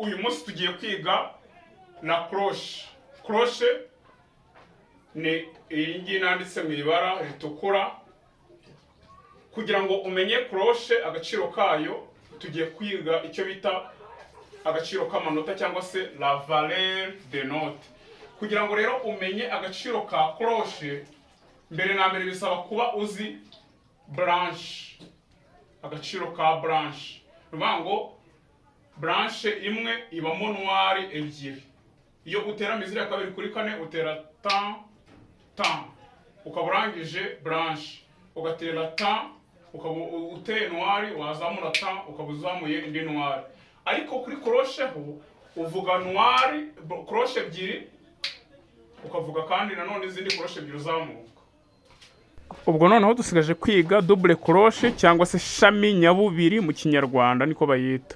Uyu munsi tugiye kwiga la croche. Croche ni iyi ngiyi nanditse mu ibara ritukura. Kugira ngo umenye croche, agaciro kayo, tugiye kwiga icyo bita agaciro k'amanota cyangwa se la valeur de note. Kugira ngo rero umenye agaciro ka croche, mbere na mbere bisaba kuba uzi blanche, agaciro ka blanche. Ni ukuvuga ngo blanche imwe ibamo noire ebyiri. Iyo utera mesure ya kabiri kuri kane, utera tan tan, ukaba urangije blanche, ugatera tan, ukaba uteye noire, wazamura tan, ukaba uzamuye indi noire. Ariko kuri croche ho uvuga noire, croche ebyiri, ukavuga kandi nanone izindi croche ebyiri uzamuka. Ubwo noneho dusigaje kwiga double croche cyangwa se shami nyabubiri mu Kinyarwanda niko bayita.